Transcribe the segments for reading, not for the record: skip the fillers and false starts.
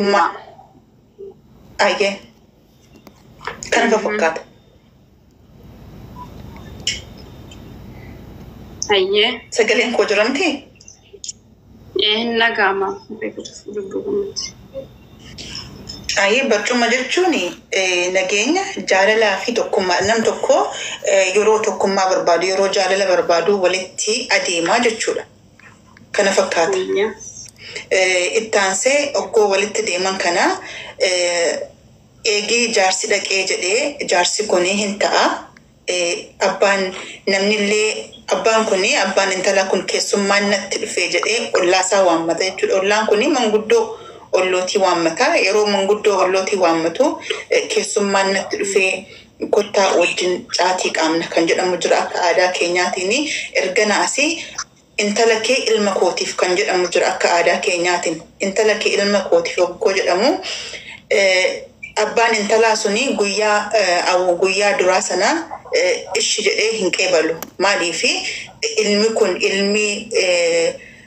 Tokkummaa. Ayyee. Kana fakkaata. Hayyee. Sagaleen koo jiramti? Hin dhaga'ama. Dubbii. Ayyee, barcuma jechuun nageenya, jaalalaa fi tokkummaa. Nam tokko yeroo tokkummaa barbaadu, yeroo jaalala barbaadu walitti adeemaa jechuudha. Kana fakkaata. Ittaansee oggoo walitti deeman kana eegii jaarsi dhaqee jedhee jaarsi kun hin ta'a. Abbaan namnillee abbaan kun, abbaan intalaa kun keessummaan natti dhufee jedhee ollaasaa waammata jechuudha. Ollaan kun manguddoo ollootii waammata. Yeroo manguddoo ollootii waammatu, keessummaan natti dhufee, kottaa wajjin caatii qaamna kan jedhamu jira akka aadaa keenyaatiin. Ergana asii intala kee ilma kootiif kan jedhamu jira akka aadaa keenyaatiin. Intala kee ilma kootiif yogguu jedhamu, abbaan intalaa suni guyyaa duraa sana ishi jedhee hin qeebalu. Maaliifi ilmi kun ilmi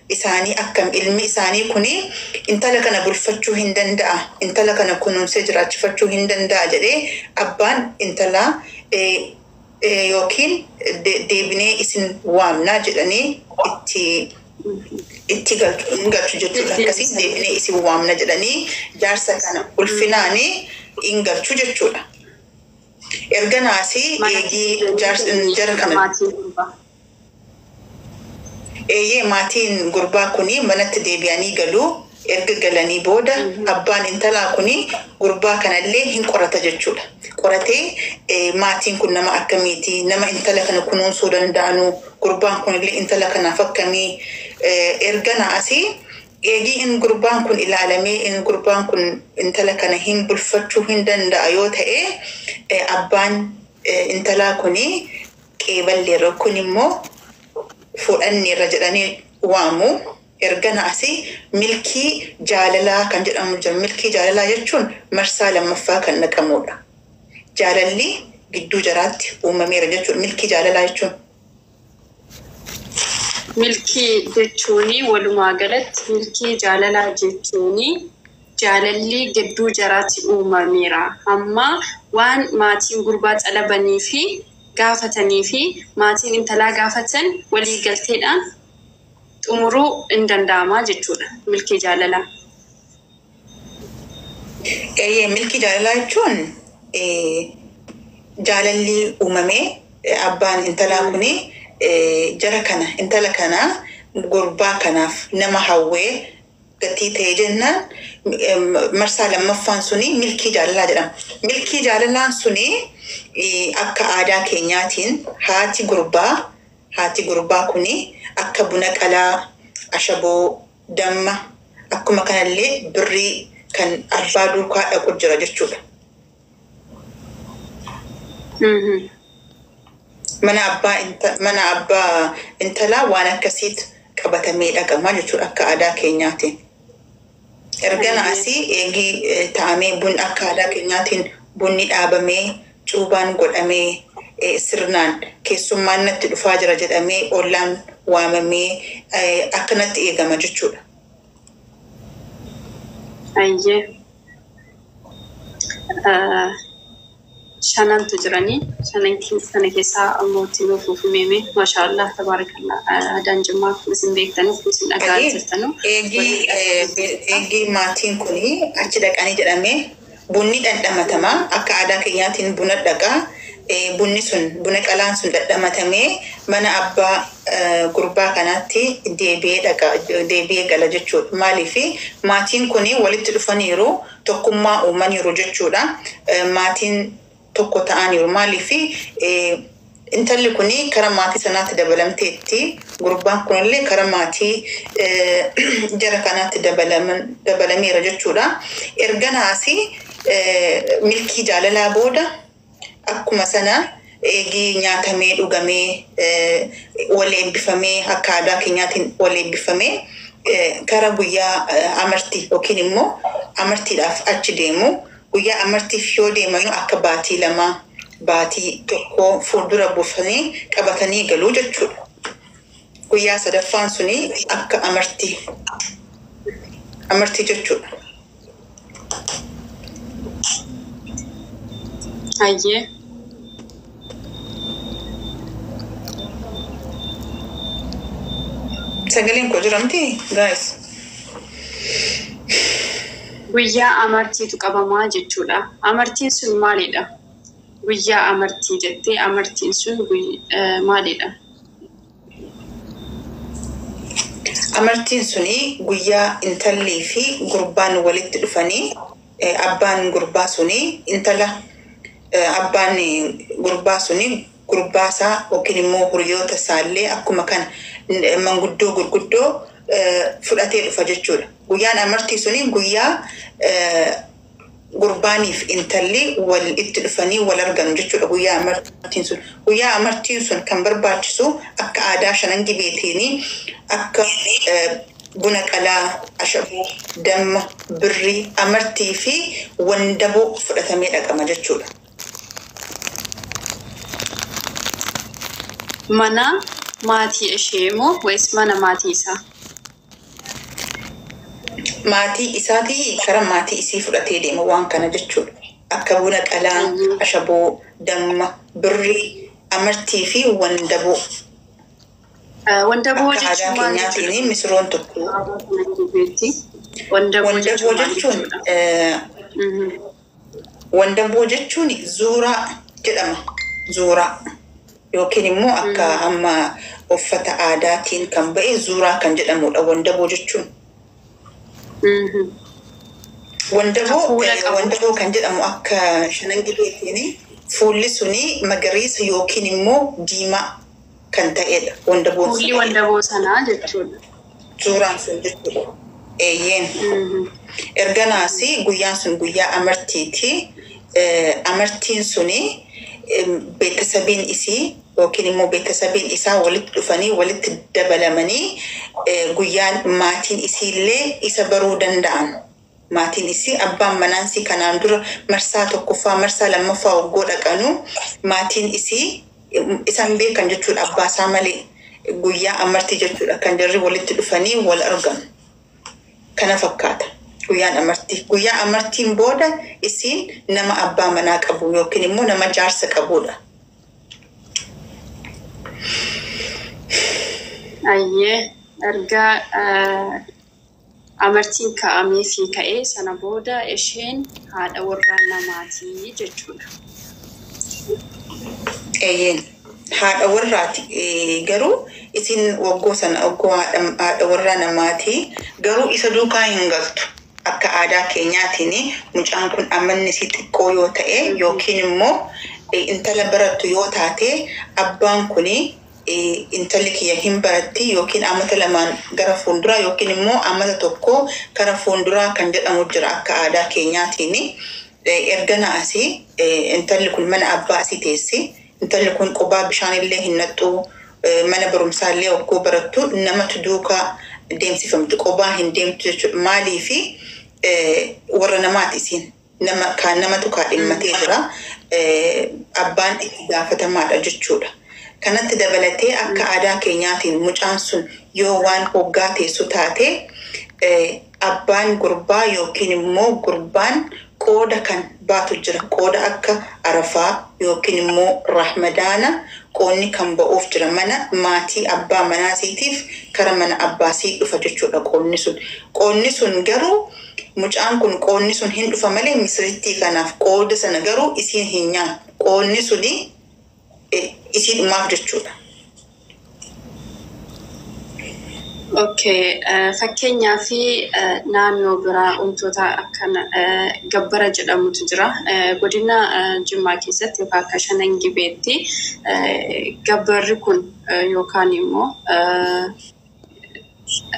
isaanii akkam, ilmi isaanii kuni intala kana bulfachuu hin danda'a, intala kana kunuunsee jiraachifachuu hin danda'a jedhee abbaan intalaa yookiin deebinee isin waamnaa jedhanii itti galchu jechuudha. Akkasii deebinee isin waamna jedhanii jaarsa kana ulfinaanii hin galchu jechuudha. Erga naasii eegii jara kana eeyyee, maatiin gurbaa kuni manatti deebi'anii galuu. Erga galanii booda abbaan intalaa kuni gurbaa kanallee hin qorata jechuudha. Qoratee maatiin kun nama akkamiiti, nama intala kana kunuunsuu danda'anu, gurbaan kunillee intala kanaaf akkamii. Erga naasii eegii in gurbaan kun ilaalamee in gurbaan kun intala kana hin bulfachuu hin danda'a yoo ta'e, abbaan intalaa kuni qeeballeerra, kun immoo fudhanneerra jedhanii waamu. Ergana asii milkii jaalalaa kan jedhamu jira. Milkii jaalalaa jechuun marsaa lammaffaa kan naqamudha. Jaalalli gidduu jaraatti uumameera jechuudha. Milkii jaalalaa jechuun. Milkii jechuun walumaa galatti milkii jaalalaa jechuun jaalalli gidduu jaraatti uumameera. Amma waan maatiin gurbaa xalabanii fi gaafatanii fi maatiin intalaa gaafatan walii galteedhaan xumuruu hin danda'amaa jechuudha. Milkii jaalalaa. Eeyyee, milkii jaalalaa jechuun jaalalli uumamee abbaan intalaa kuni jara kana, intala kana gurbaa kanaaf nama hawwee gatii ta'e jennaan, marsaa lammaffaan suni milkii jaalalaa jedhama. Milkii jaalalaan suni akka aadaa keenyaatiin haati gurbaa kuni akka buna qalaa, ashaboo, damma, akkuma kanallee birrii kan abbaa duukaa dhaqu jira jechuudha. Mana abbaa intalaa waan akkasiitu qabatamee dhaqama jechuudha akka aadaa keenyaatiin. Ergana asii eegii taa'amee bun akka aadaa keenyaatiin bunni dhaabamee, cuubaan godhamee, sirnaan keessummaan natti dhufaa jira jedhamee ollaan waamamee akkanatti eegama jechuudha. Ayyee. Shanantu jiranii. Shanan sana keessaa ammoo itti nuuf fumeeme. Maashaallah, tabaarakallah. Aadaan Jimmaa akkuma isin beektanu, akkuma isin dhagaa jirtanu. Eegii maatiin kuni achi dhaqanii jedhamee bunni dhandhamatama. Akka aadaa keenyaatiin buna dhaqaa. Bunni sun, buna qalaan sun dhandhamatamee mana abbaa gurbaa kanaatti deebi'ee dhaqa, deebi'ee gala jechuudha. Maaliif maatiin kuni walitti dhufaniiru, tokkummaa uumaniiru jechuudha. Maatiin tokko ta'aniiru. Maaliif intalli kuni kara maatii sanaatti dabalamteetti, gurbaan kunillee kara maatii jara kanaatti dabalameera jechuudha. Erganaasi milkii jaalalaa booda akkuma sana eegii nyaatamee dhugamee wal eebbifamee, akka aadaa keenyaatiin wal eebbifamee, kara guyyaa amartii yookiin immoo amartiidhaaf achi deemu. Guyyaa amartiif yoo deemanu akka baatii 2, baatii 1 fuuldura buufanii qabatanii galuu jechuudha. Guyyaa sadaffaan suni akka amartii jechuudha. Hayyee. Sagaleen koo jiramti guys? Guyyaa amartiitu qabamaa jechuudha. Amartiin sun maalidha? Guyyaa amartii jettee amartiin sun maalidha? Amartiin suni guyyaa intallii fi gurbaan walitti dhufanii, abbaan gurbaa suni intala, abbaan gurbaa suni gurbaasaa yookiin immoo hiriyoota isaallee akkuma kana manguddoo gurguddoo fudhatee dhufa jechuudha. Guyyaan amartii suni guyyaa gurbaaniif intalli wal itti dhufanii wal arganu jechuudha guyyaa amartiin sun. Guyyaa amartiin sun kan barbaachisu akka aadaa Shanan Gibeetiin akka buna qalaa, ashaboo, damma, birrii, amartii fi wandaboo fudhatamee dhaqama jechuudha. Mana maatii ishee moo wayis mana maatii isaa? Maatii isaatii kara maatii isii fudhatee deema waan kana jechuudha. Akka buna qalaa, ashaboo, damma, birrii, amartii fi wandaboo. Wandaboo Akka aadaa jechuun maal jechuudha? keenyaatiin misiroon tokko. Aadaa kana keessatti wandaboo Wandaboo jechuun maal jechuun jechuudha? Wandaboo jechuun zuuraa jedhama. Zuuraa yookiin immoo akka amma uffata aadaatiin kan ba'e zuuraa kan jedhamudha wandaboo jechuun. Kan Wandaboo fuula qabu. Wandaboo kan jedhamu akka Shanan Gibeetiin fuulli suni magariisa yookiin immoo diimaa kan ta'edha. Wandaboon Fuulli sun wandaboo sanaa jechuudha. Zuuraan sun jechuudha. Eeyyeen. Erganaas guyyaan sun guyyaa amartiiti. Amartiin suni beekasabiin isii yookiin immoo beekasabiin isaa walitti dhufanii walitti dabalamanii, guyyaan maatiin isiillee isa baruu danda'an. Maatiin isii abbaan manaansii kanaan dura marsaa tokkoffaa, marsaa lammaffaa waggoo dhaqanuu maatiin isii isaan beekan jechuudha abbaa isaa malee, guyyaa amartii jechuudha kan jarri walitti dhufanii wal argan. Kana fakkaata guyyaan amartii. Guyyaa amartiin booda isiin nama abbaa manaa qabu yookiin immoo nama jaarsa qabudha. Ayyee, erga amartiin kaa'amee fi ka'ee sana booda isheen haadha warraa namaatii jechuudha. Eeyyeen, haadha warraati. Garuu isin waggoo sana waggoo haadha warraa namaati, garuu isa duukaa hin galtu. Akka aadaa keenyaatiin mucaan kun amanni isii xiqqoo yoo ta'e yookiin immoo intala barattu yoo taate, abbaan kuni intalli kiyya hin baratti yookiin amata 2n gara fuulduraa yookiin immoo amata 1 gara fuulduraa kan jedhamu jira akka aadaa keenyaatiin. Ergana asii intalli kun mana abbaa asii teessi. Intalli kun qubaa bishaan illee hin naqxu. Mana barumsaa illee waggoo barattu namatu duukaa deemsifamti. Qubaa hin deemtu jechuudha. Maaliifi warra namaati isiin. Nama kaan namatu kaadhimmatee jira. Abbaan itti gaafatamaadha jechuudha. Kanatti dabalatee akka aadaa keenyaatiin mucaan sun yoo waan hoggaa teessu taate, abbaan gurbaa yookiin immoo gurbaan qooda kan baatu jira. Qooda akka arafaa yookiin immoo rahmadaana qoonni kan ba'uuf jira. Mana maatii abbaa manaasiitiif kara mana abbaasii dhufa jechuudha qoonni sun. Qoonni sun garuu mucaan kun qoonni sun hin dhufa malee misirrittii kanaaf qooda sana garuu isiin hin nyaatu. Qoonni suni isii dhumaaf jechuudha. Okay, fakkeenyaa fi naannoo biraa wantoota akkana gabbara jedhamutu jira. Godina Jimmaa keessatti yookaan akka Shanan Gibeetti gabbarri kun yookaan immoo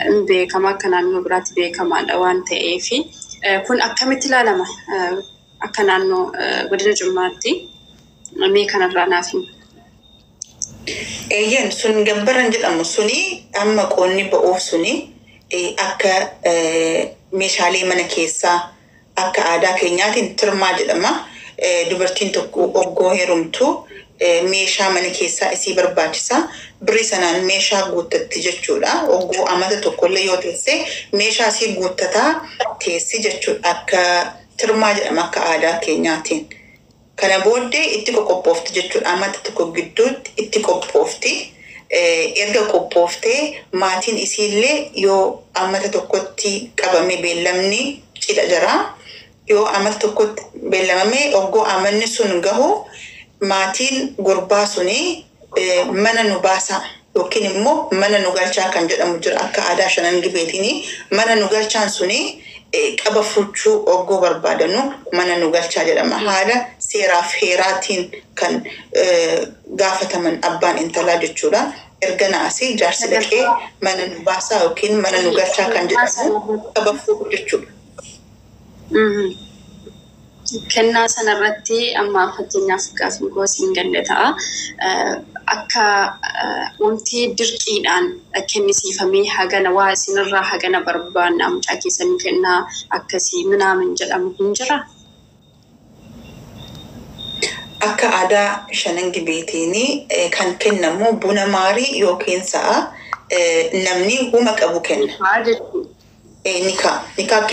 hin beekama, akka naannoo biraatti beekamaadha waan ta'eef, kun akkamitti ilaalama akka naannoo godina Jimmaatti? Mee kanarraa naaf himi. Eeyyan, sun gabbaran jedhamu suni amma qoonni ba'uuf suni akka meeshaalee mana keessaa akka aadaa keenyaatiin tirmaa jedhama. Dubartiin tokko oggoo heerumtu meeshaa mana keessaa isii barbaachisa. Birrii sanaan meeshaa guuttatti jechuudha. Oggoo amata tokkollee yoo teesse meeshaa isii guuttataa teessi jechuudha. Akka tirmaa jedhama akka aadaa keenyaatiin. Kana booddee itti qoqophoofti jechuudha. Amata tokko gidduutti itti qophoofti. Erga qophooftee maatiin isiillee yoo amata tokkotti qabame beellamni cidha jira. Yoo amata tokkotti beellamame oggoo amanni sun gahu maatiin gurbaa suni mana nu baasaa yookiin immoo mana nu galchaa kan jedhamu jira akka aadaa shanan gibeetiin mana nu galchaan suni qaba fuchuu oggoo barbaadanu mana nu galchaa jedhama. Haala seeraaf heeraatiin kan gaafataman abbaan intalaa jechuudha. Erga naasii jaarsi dhaqee mana nu baasaa yookiin mana nu galchaa kan jedhamu qaba fuudhu jechuudha. Kennaa sanarratti amma fakkeenyaaf gaafni koo siin galle ta'a. Akka wanti dirqiidhaan kennisiifamee hagana waa isinirraa hagana barbaanna mucaa keessanii kennaa akkasii minaamin jedhamu hin jiraa? Akka aadaa shanan gibeetiin kan kennamu buna maarii yookiin sa'a namni huma qabu kenna. Haa jechuudha. Nikaa. Nikaa